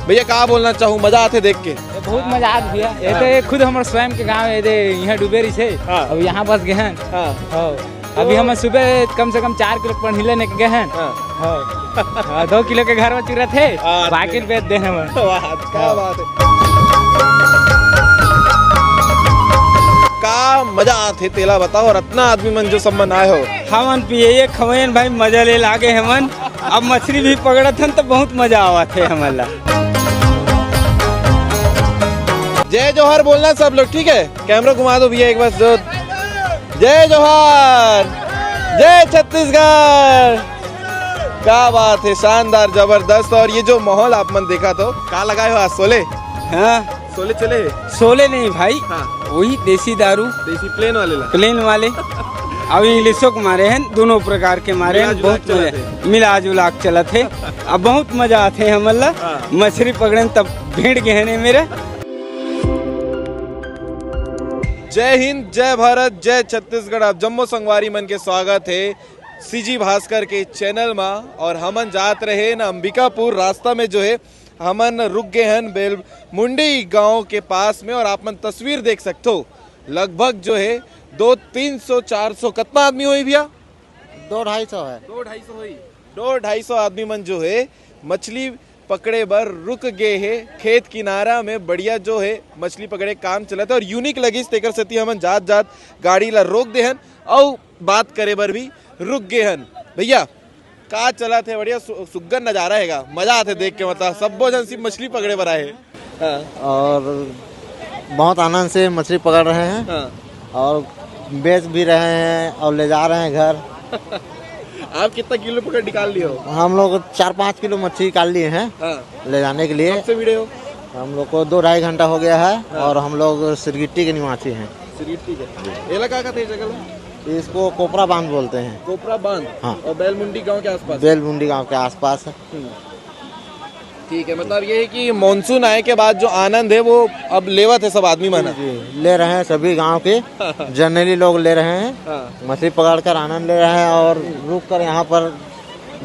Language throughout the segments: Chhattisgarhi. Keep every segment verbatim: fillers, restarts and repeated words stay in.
भैया, का बोलना चाहूँ, मजा आथे देख के। ये बहुत मजा आत भैया। ये तो, ये खुद हमर स्वयं के गांव है, ये इहाँ डूबे रहिसे। हाँ। अब यहाँ बस गए हैं। हाँ। हाँ। अभी हम सुबह कम से कम चार किलो पढ़ी लेने के गए हैं। हाँ। हाँ। हाँ, दो किलो के घर में चुरा थे, हाँ, बाकी बेच दे हम। वाह, क्या हाँ। बात है। का मजा आथे तेला बताओ, और अतना आदमी मन जो सब मन आए हो। हमन पिए खवेन भाई, मजा ले लागे हमन। अब मछली भी पकड़त हन तो बहुत मजा आवत है हमन ला। जय जोहार बोलना सब लोग, ठीक है? कैमरा घुमा दो भैया एक बार, जो जय जोहार, जय छत्तीसगढ़। क्या बात है, शानदार, जबरदस्त। और ये जो माहौल आप मन देखा तो का लगाए हो आज, शोले? हाँ। शोले चले? शोले नहीं भाई, हाँ। वही देसी दारू। देसी प्लेन वाले ला? प्लेन वाले। अब इंग्लिशों के मारे हैं, दोनों प्रकार के मारे हैं, मिला जुला बहुत के मजा, चलत है। मिला जुला के चलत है। अब बहुत मजा आते हैं हमन ला। हाँ। मछली पकड़े तब भेड़ गहने मेरे। जय हिंद, जय भारत, जय छत्तीसगढ़। आप जम्मो संगवारी मन के स्वागत है सीजी भास्कर के चैनल मा। और हमन जात रहे ना अंबिकापुर, रास्ता में जो है हमन रुक गए हैं बेलमुंडी गांव के पास में। और आप मन तस्वीर देख सकते हो, लगभग जो है दो तीन सौ चार सौ, कितना आदमी होई भैया? दो ढाई सौ है। दो ढाई सौ होई। दो ढाई सौ आदमी मन जो है मछली पकड़े बर रुक गए है। खेत किनारा में बढ़िया जो है मछली पकड़े काम चलत है और यूनिक लगिस, तेकर सेती हमन जात जात गाड़ी ला रोक दे हन अउ बात करे बर भी रुक गए हन। भैया, का चलत है? बढ़िया सु-, सुग्घर नजारा हैगा, मजा आथे देख के, मतलब सब्बो झन सिर्फ मछली पकड़े बर आए हे। हाँ। और बहुत आनंद से मछली पकड़ रहे हैं। हाँ। और बेच भी रहे हैं और ले जा रहे हैं घर। आप कितना किलो पकड़ निकाल लिए हो? हम लोग चार पाँच किलो मछली निकाल लिए हैं। हाँ। ले जाने के लिए। कब से भिड़े हो? हम लोग को दो ढाई घंटा हो गया है। हाँ। और हम लोग सिरगिट्टी के निवासी हैं। सिरगिट्टी के। एला का कहते हैं जगह ला? इसको कोपरा बांध बोलते हैं। कोपरा बांध। हाँ। और बैलमुंडी गांव के आसपास? बैलमुंडी गांव के आसपास। हम्म। ठीक है, मतलब ये है कि मानसून आए के बाद जो आनंद है वो अब लेवत है सब आदमी मन। जी, जी, ले रहे हैं सभी गांव के। जनरली लोग ले रहे हैं। हाँ। मछली पकड़ कर आनंद ले रहे हैं और रुक कर यहाँ पर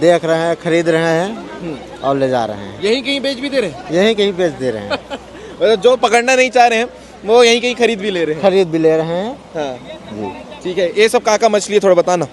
देख रहे हैं, खरीद रहे हैं हम्म। और ले जा रहे हैं। यहीं कहीं बेच भी दे रहे हैं? यहीं कहीं बेच दे रहे हैं। मतलब जो पकड़ना नहीं चाह रहे हैं वो यहीं कहीं खरीद भी ले रहे हैं? खरीद भी ले रहे हैं। हाँ। जी। ठीक है, ये सब का का मछली है, थोड़ा बताना।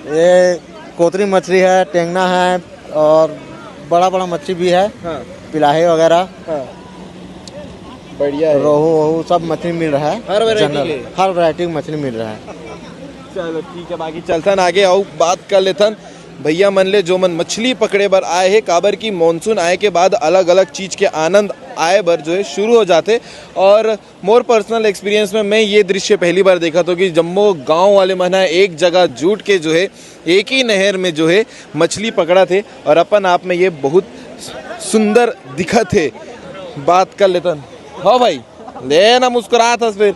ये कोतरी मछली है, टेंगना है और बड़ा बड़ा मछली भी है। हाँ। पिलाही वगैरह। हाँ। बढ़िया है। रोहू वोहू सब मछली मिल रहा है। हर variety जनरल, के? हर वैरायटी की मछली मिल रहा है। चलो ठीक है, बाकी चलथन आगे अउ बात कर लेथन भैया मन ले, जो मन मछली पकड़े बर आए हे, काबर कि मानसून आए के बाद अलग-अलग चीज के आनंद आए बर जो है शुरू हो जाथे। और मोर पर्सनल एक्सपीरियंस में मैं ये दृश्य पहली बार देखा तो कि जम्मो गांव वाले मन ह एक जगह जुट के जो है एक ही नहर में जो है मछली पकड़त हे और अपन आप में ये बहुत सुंदर दिखत हे। बात कर लेथन। हाँ भाई, ले ना मुस्कुरात हस फिर।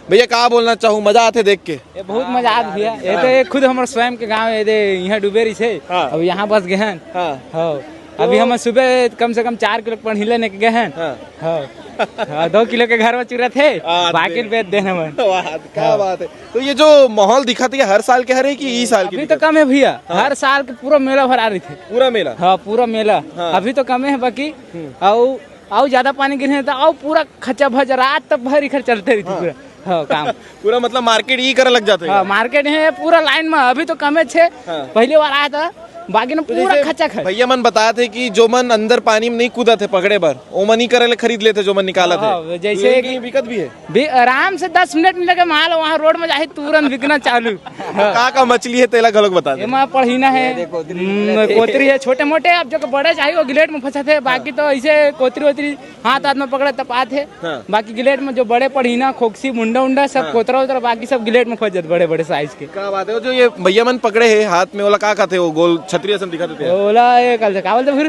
भैया का बोलना चाहूँ, मजा आथे देख के। ये बहुत मजा आत भैया। ये तो, ये खुद हमर स्वयं के गांव है, ये इहाँ डूबे रहिसे। हाँ। अब यहाँ बस गए हैं। हाँ। हाँ। अभी तो हम सुबह कम से कम चार किलो पढ़ी लेने के गए हैं। हाँ। हाँ। हाँ, दो किलो के घर में चुरा थे, हाँ, बाकी दे। बेच देना मन। वाह, क्या हाँ। बात है। तो ये जो माहौल दिखा था, ये हर साल के हरे कि ई साल के अभी तो दिखा? कम है भैया, हाँ। हर साल के पूरा मेला भरा रही थे। पूरा मेला? हाँ, पूरा मेला। हाँ। अभी तो कम है, बाकी हम्म। आओ, आओ ज्यादा पानी गिरे तो आओ पूरा खचा भज रात तक भर इखर चलते रही थी हाँ। पूरा। हाँ, काम। पूरा मतलब मार्केट ही करे लग जाते हाँ, हैं। मार्केट है पूरा लाइन में, अभी तो कमे छे, हाँ। पहली बार आया था, बाकी ना तो पूरा जैसे खचा खच। भैया मन बताए थे कि जो मन अंदर पानी में नहीं कूदा थे पकड़े बर, ओमन ही करे ले खरीद लेते, जो मन निकाला हाँ, थे। जैसे तो ये कि कहीं बिकत भी है? भी आराम से दस मिनट में लगे माल वहाँ रोड में जाए तुरंत बिकना चालू। हाँ। का का मछली है तेला घलोक बता दे। एमा पढ़ीना है, ये देखो, कोतरी हम्म, निकले थे। कोतरी है, छोटे मोटे, अब जो बड़े चाहिए वो गिलेट में फंसा थे, बाकी तो ऐसे कोतरी वोतरी हाथ हाथ में पकड़े तब आत हे। हाँ। बाकी गिलेट में जो बड़े पढ़ीना, खोकसी, मुंडा उंडा, सब हाँ। कोतरा उतरा, बाकी सब गिलेट में फंस जाते बड़े बड़े साइज के। क्या बात है, वो जो ये भैया मन पकड़े है हाथ में, ओला का कहते हैं, वो गोल छतरी असन दिखा देते हैं? ओला ये कल से का बोलते फिर?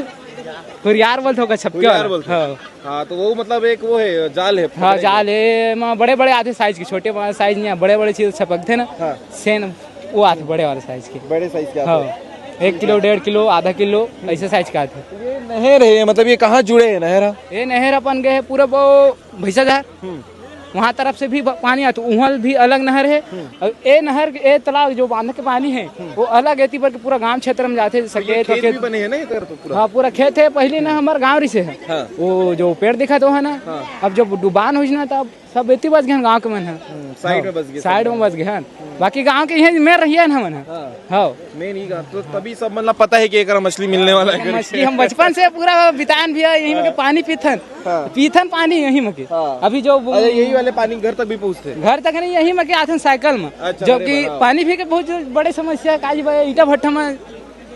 हुरियार बोलते होगा छपके हुरियार वाला। बोलते हैं। हाँ। हाँ, तो वो मतलब एक वो है, जाल है, हाँ, पकड़े जाल के। है, एमा बड़े बड़े आते साइज के, छोटे साइज नहीं है, बड़े बड़े चीज छपकते ना। हाँ। सेन वो आते बड़े वाले साइज के। बड़े साइज के आते हाँ। हैं। एक किलो, डेढ़ किलो, आधा किलो, ऐसे साइज के आते हैं। ये नहर है, मतलब ये कहाँ जुड़े है नहर? ये नहर अपन गए हैं पूरा वो भैंसाधार। हम्म। वहाँ तरफ से भी ब-, पानी आथे, वहाँ भी अलग नहर है। और ए नहर, ए तालाब जो बांध के पानी है, वो अलग एती बर के पूरा गांव क्षेत्र में जाथे, जैसे तो ये खेत खेत भी वखेत। बने हैं ना इधर तो पूरा? हाँ, पूरा खेत है। पहले ना हमारे गांव रहिसे है। हाँ। वो जो पेड़ दिखा तो है ना, हाँ। अब जब डुबान होइस ना, तब सब एती बस गए गांव के मन है। हम्म, side में बस गए side सब। में बस गए हैं। बाकी गांव के इहे में रहियन हमन ह। हाँ। हाँ। Main ही गांव, तो तभी सब मन ला पता है कि एकरा मछली मिलने वाला है करके। मछली हम बचपन से पूरा बितान भी है, यहीं में के हाँ। पानी पीथन। हाँ। पीथन पानी यहीं में के। हाँ। अभी जो वो अच्छा, यही वाले पानी घर तक भी पहुंचते हैं? घर तक नहीं, यहीं में के आथन साइकिल में। अच्छा, जो अरे कि वाह। पानी भी के बहुत जो बड़े समस्या है, काजी भाई ईटा भट्ठा में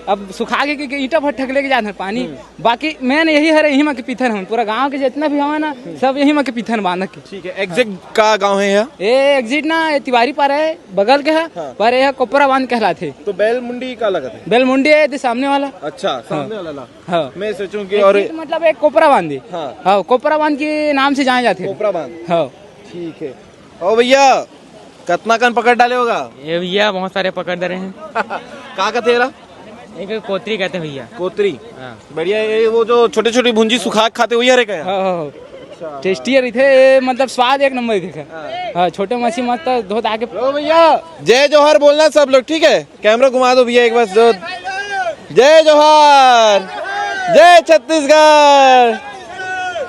अब सुखा के, के, के ईटा भट्ठा के लेके जाथन पानी। हम्म। बाकी main यही हरे, यहीं में के पीथन हम, पूरा गांव के जितना भी हवा ना, सब यहीं में के पीथन बांध के। ठीक है, exact का गांव है यह? ये exit ना, ये तिवारी पारा है, बगल के है, हाँ। पर यह कोपरा बांध कहलाथे। तो बैल मुंडी का लगत है? बैल मुंडी है, ये सामने वाला। अच्छा, सामने हाँ। वाला ला। हाँ। मैं सोचूं कि और exit मतलब एक कोपरा बांध है। हाँ। हाँ, कोपरा बांध के नाम से जाने जाते हैं। कोपरा बांध। हाँ। ठीक है। ओ भैया, कितना कन पकड़ डाले होगा? ये भैया बहुत सारे पकड़ डरे हैं। का का तेरा? एक कोतरी कहते हैं भैया। कोतरी? हाँ। बढ़िया। ये वो जो छोटे छोटे भुंजी सुखा के खाते, वही हरे का? हाँ, हाँ, हाँ। अच्छा। Tasty रहिथे, मतलब स्वाद एक नंबर दिखे। हाँ। हाँ, छोटे मछली मत तो धो धा के। लो भैया, जय जोहार बोलना सब लोग, ठीक है? Camera घुमा दो भैया एक बार, जो जय जोहार, जय छत्तीसगढ़।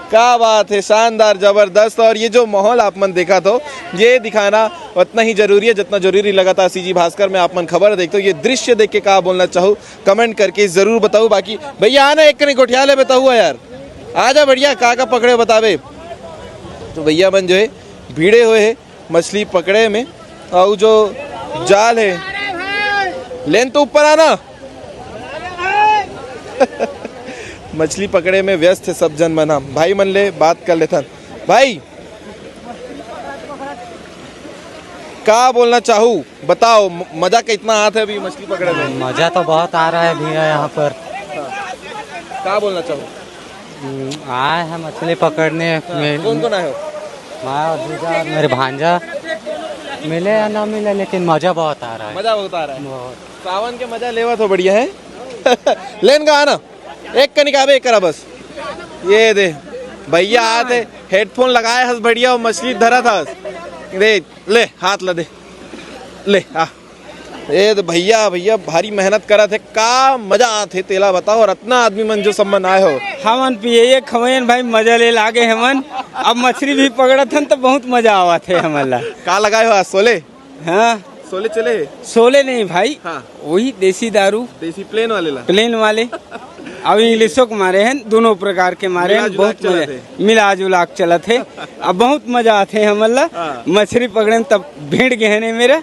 क्या बात है, शानदार, जबरदस्त। और ये जो माहौल आप मन देखा तो, ये दिखाना उतना ही जरूरी है जितना जरूरी लगातार सीजी भास्कर में आप मन खबर देखते हो। ये दृश्य देख के का बोलना चाहू, comment करके जरूर बताओ। बाकी भैया आना, एक कनी गोठिया ले बताओ यार, आजा बढ़िया, का का पकड़े बतावे। तो भैया मन जो है भिड़े हुए हैं मछली पकड़े में, और जो जाल है, लेन तो ऊपर आना। मछली पकड़े में व्यस्त है सब जन मन। हम भाई मन ले बात कर लेथन। भाई, का बोलना चाहू, बताओ, म-, मजा कितना आता है अभी मछली पकड़े में? मजा तो बहुत आ रहा है भैया यहाँ पर। का बोलना चाहू? हम्म, आए हैं मछली पकड़ने। हाँ, में कौन कौन आए हो? मैं और जीजा और मेरे भांजा। मिले या ना मिले, लेकिन मजा बहुत आ रहा है। मजा बहुत आ रहा है। बहुत। सावन के मजा लेवा तो बढ़िया है। लेन का आना, एक कनिक आबे, एक करा बस। ये दे भैया, आते headphone लगाए हस बढ़िया, और मछली धरत हस। दे, ले, हाथ ला दे, ले आ। ए तो भैया, भैया भारी मेहनत करत हे, का मजा आत हे तेला बताओ। और अतना आदमी मन जो सब मन आए हो। हमन पिए खवयन भाई, मजा ले लागे हमन। अब मछली भी पकड़त हन तो बहुत मजा आवत हे हमन ला। का लगाए हो आज, सोले? हाँ। सोले चले हे? सोले नहीं भाई, हाँ। वही देसी दारू। देसी plain वाले ला? Plain वाले। अब English-ओ के मारे हैं, दोनों प्रकार के मारे हैं, मिला जुला बहुत के मजा, चलत हे। मिला जुला के चलत हे। अब बहुत मजा आते हैं हमन ला। हाँ। मछली पकड़े में तब भिड़ गए हैं मेरा।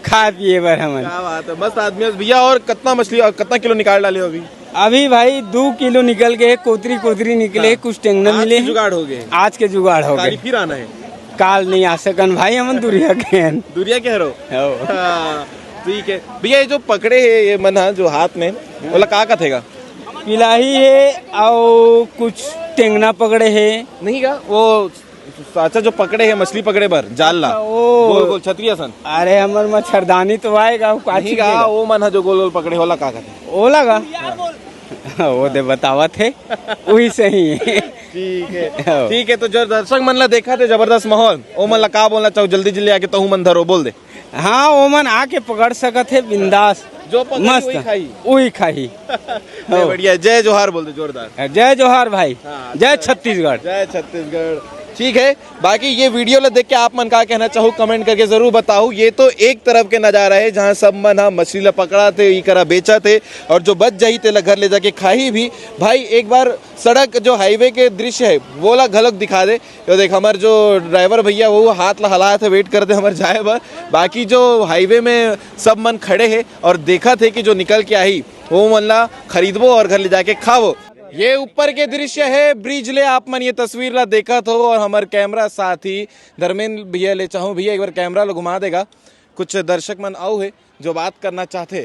खाए पिए बर हमन। क्या बात है, मस्त आदमी है भैया। और कितना मछली और कितना किलो निकाल डाले हो अभी? अभी भाई दो किलो निकल गए, कोतरी कोतरी निकले, हाँ। कुछ टेंगना आज मिले के हैं। जुगाड़ हो गए। आज के जुगाड़ हो काली गए। फिर आना है। काल नहीं आ सकन भाई, हमन दुरिया के हैं। दुरिया के हरो? हो। हाँ, ठीक है भैया, ये जो पकड़े है ये मन हा जो हाथ में, बोला का कथेगा? पिलाही है और कुछ टेंगना पकड़े है। नहीं का वो अच्छा, जो पकड़े हे मछली पकड़े बर जाल ला, अच्छा, ओ। गोल गोल छतरी असन। अरे, हमर मच्छरदानी तो आएगा, वो काची नहीं गा, देगा? वो मन ह जो गोल गोल पकड़े होला, का कहते? ओला गा? हाँ, वो दे बतावत हे, वही सही हे। ठीक हे, हाँ। ठीक हे। तो जो दर्शक मन ला देखत हे, जबरदस्त माहौल, ओ मन ला का बोलना चाहू? जल्दी जल्दी आके तहू मन धरो, बोल दे। हाँ, ओमन आके पकड़ सकत हे बिंदास। जो पकड़ी मस्त। वही खाई। वही खाई। नहीं, हाँ। बढ़िया। जय जोहार बोल दे जोरदार। जय जोहार भाई। हाँ, जय अच्छा। छत्तीसगढ़। जय छत्तीसगढ़। ठीक है, बाकी ये video ला देख के आप मन का कहना चाहू, comment करके जरूर बताओ। ये तो एक तरफ के नजारा है जहाँ सब मन हा मछली ला पकड़ा थे, ई करा बेचा थे, और जो बच जाही तेला घर ले जाके खाही भी। भाई एक बार सड़क जो highway के दृश्य है वो ला घलक दिखा दे। यो देख, हमर जो driver भैया, वो हाथ ला हलात हे, wait करत हे हमर जाए बर। बाकी जो highway में सब मन खड़े हे और देखत हे कि जो निकल के आही, वो मन ला खरीदबो और घर ले जाके खाबो। ये ऊपर के दृश्य हे bridge ले, आप मन ये तस्वीर ला देखत हो और हमर camera साथी धर्मेंद्र भैया ले चाहूँ, भैया एक बार camera ला घुमा देगा। कुछ दर्शक मन अउ हे जो बात करना चाहथे।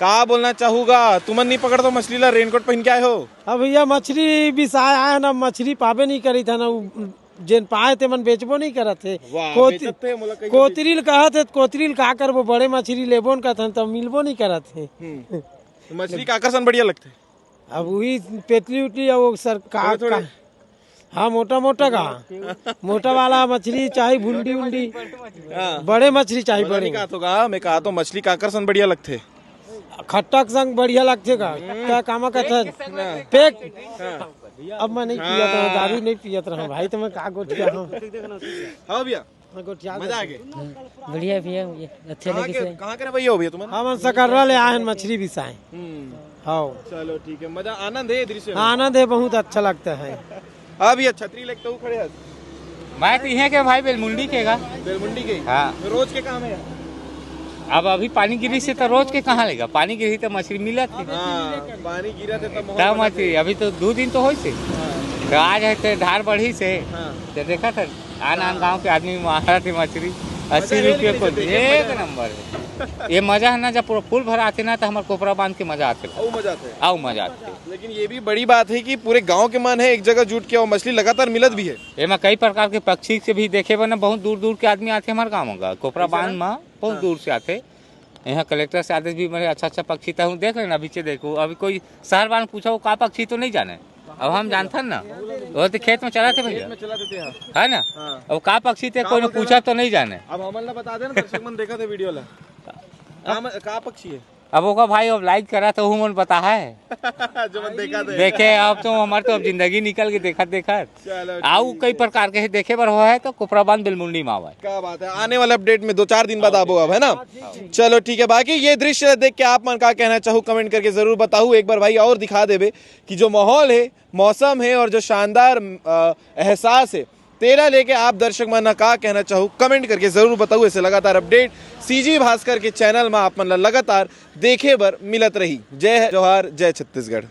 का बोलना चाहूगा, तुमन नहीं पकड़ तो मछली ला, raincoat पहन के आए हो? अब भैया मछली बिसाए आए ना, मछली पाबे नहीं करी था ना, उ-, जेन पाए ते मन बेचबो नहीं करत हे। वाह, कोत-, बेचत थे, मोला कहियो कोतरी ल कहत हे, कोतरी ल का करबो, बड़े मछली लेबो न कहत हन, तब मिलबो नहीं करत हे। हम्म। मछली का आकर्षण बढ़िया लगथे? अब वही पेतली उतली या वो सर का, थोड़े, थोड़े। का, हाँ, मोटा मोटा का, मोटा वाला मछली चाही, भुंडी उंडी, हाँ। बड़े मछली चाही, मतलब बड़े। नहीं कहा तो गा, मैं कहा तो मछली काकर सन बढ़िया लगथे? खट्टा के संग बढ़िया लगथे का? का कामा कथे? हाँ। पेक। हाँ। अब मैं नहीं पियत रहा, हाँ। दारू नहीं पियत रहा भाई, तो मैं का गोठिया हूँ। हाँ भैया, मैं गोठिया मजा आ गए। बढ़िया भैया, ये अच्छे कहाँ लगे के, से। कहाँ के रहे भैया हो भैया तुम्हारे? हम सकर्रा ले आए हैं मछली बिसाए। हम्म। हाँ। चलो ठीक है, मजा, आनंद है ये दृश्य में? आनंद है, बहुत अच्छा लगता है। हाँ भैया, छतरी लेके तो खड़े हस। मैं तो इहे के भाई, बेलमुंडी के गा। बेलमुंडी के? हाँ। तो रोज के काम है? अब अभी पानी गिरी से तो रोज के कहाँ लेगा, पानी गिरी तो मछली मिलत है। हाँ, पानी गिरा थे तब तब मछली, अभी तो दू दिन तो होइस हे। हाँ। तो आज है तो धार बढ़िस हे। हाँ। तो देखा था, आन आन हाँ। गाँव के आदमी मारत हे मछली, अस्सी रुपये को। एक नंबर है। ये मजा है ना, जब पूरा फुल भरा आथे ना, तो हमारे कोपरा बांध के मजा आथे। अउ मजा आथे। अउ मजा आथे। लेकिन ये भी बड़ी बात है कि पूरे गांव के मन है एक जगह जुट के और मछली लगातार मिलत भी है। एमा कई प्रकार के पक्षी से भी देखे बर ना बहुत दूर दूर के आदमी आथे हमारे गांव का, कोपरा बांध मा बहुत हाँ। दूर से आथे। यहाँ कलेक्टर से आदेश भी, मैंने अच्छा अच्छा पक्षी तहूँ देख लेना, पीछे देखो, अभी कोई शहर वाले पूछा, वो का पक्षी तो नहीं जाने। अब हम जानथन ना, वो तो खेत में चला थे भैया, खेत में चला देते हैं। है ना? हाँ। अब का पक्षी थे, का कोई ने बोलते पूछा ना? तो नहीं जाने। अब हमन ला बता देना, दर्शक मन देखा थे वीडियो ला। का म-, का पक्षी है? अब ओका भाई, अब लाइक करा तो हूँ मन पता है। जो मन देखा थे। देखे, अब तो हमारे तो अब जिंदगी निकल के देखत देखत। चलो, आउ ठीक कई है। प्रकार के हे, देखे बर हो है तो कोपरा बांध बेलमुंडी में आवे। क्या बात है, आने वाले अपडेट में दो चार दिन बाद आबो अब, है ना? चलो ठीक है, बाकी ये दृश्य देख के आप मन का कहना चाहू, कमेंट करके जरूर बताऊ। एक बार भाई और दिखा देबे कि जो माहौल है, मौसम है और जो शानदार अ, एहसास है, तेला लेके आप दर्शक मन का कहना चाहू, कमेंट करके जरूर बताऊ। ऐसे लगातार अपडेट सीजी भास्कर के चैनल में आप मन ला लगातार देखे बर मिलत रही। जय जोहार, जय छत्तीसगढ़।